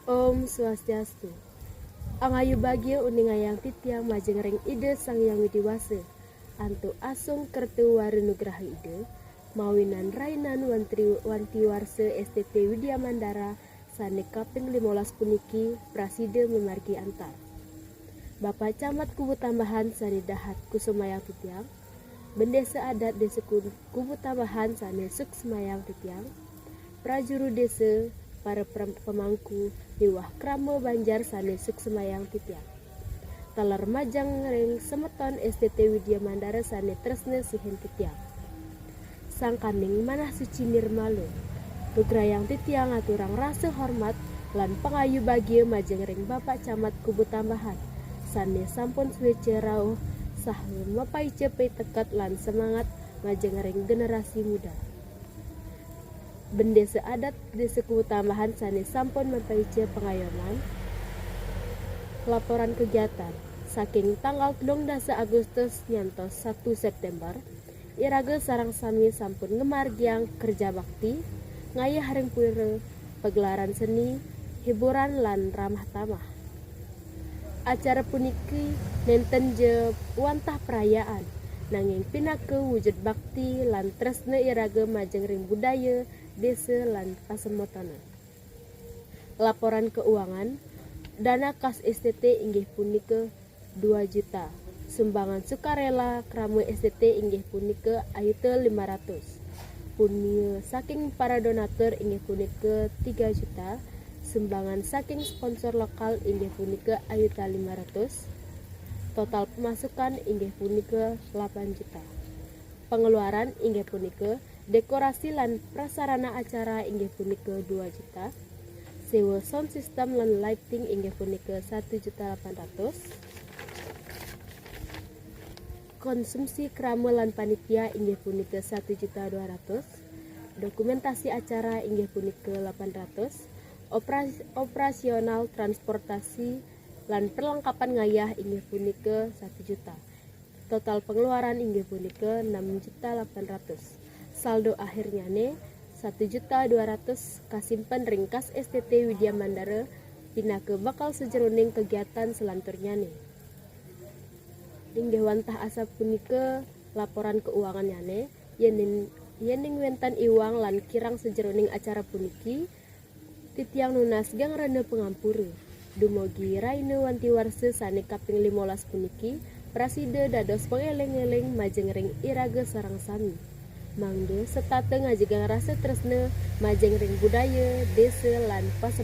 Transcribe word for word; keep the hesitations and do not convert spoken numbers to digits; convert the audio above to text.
Om Swastiastu. Pangayu bagia uningayang titiang majeng ring Ida Sang Hyang Widi Wasa, antuk asung kerta wara nugraha Ida, mawinan rainan wanti, wanti warsa S T T Widya Mandara sane kaping limolas puniki prasida mamargi antar. Bapak Camat Kubu Tambahan sane dahat kusumayang titiang, bendesa adat Desa Ku-, Kubu Tambahan sane suksmayang titiang, prajuru desa, para prem-, pemangku, miwah krama banjar sane suksmayang titiang. Taler majeng ring semeton S T T Widya Mandara sane tresna sihin titiang. Sangkaning manah suci nirmala, nugrayang titiang aturang rasa hormat lan pangayu bagia majeng ring Bapak Camat Kubu Tambahan, sane sampun sueca rauh saha mapaica piteket lan semangat majeng ring generasi muda. Bendesa adat Desa Kubu Tambahan sane sampun mapaica pangayoman. Laporan kegiatan saking tanggal telung dasa Agustus nyantos satu September, iraga sareng sami sampun ngamargiang kerja bakti, ngayah ring pura, pagelaran seni, hiburan lan ramah tamah. Acara puniki nenten ja wantah perayaan, nanging pinaka wujud bakti lan tresna iraga majeng ring budaya, desa lan pasemetona. Laporan keuangan, dana kas S T T inggih punika dua juta. Sumbangan sukarela krama S T T inggih punika ayuta lima ratus. Punia saking para donatur inggih punika tiga juta. Sumbangan saking sponsor lokal inggih punika ayuta lima ratus. Total pemasukan inggih punika lapan juta. Pengeluaran inggih punika dekorasi lan prasarana acara inggih punika dua juta. Sewa sound system lan lighting inggih punika satu juta lapan ratus. Konsumsi krama lan panitia inggih punika satu juta dua ratus. Dokumentasi acara inggih punika lapan ratus. Opera-, operasional transportasi lan perlengkapan ngayah inggih punika satu juta. Total pengeluaran inggih punika enam juta lapan ratus. Saldo akhirnyane satu juta dua ratus kasimpen ring kas S T T Widya Mandara pinaka bakal sajeroning kegiatan selanturnyane. Inggih wantah asapunika laporan keuangannyane, yening, yening wenten iwang lan kirang sajeroning acara puniki, titiang nunas geng rena pangampura. Dumugi raina wanti warsa sane kaping limolas puniki, prasida dados pangeling-eling majeng ring iraga sareng sami. Mangda setata ngajegang rasa tresna majeng ring budaya, desa, lan pasem-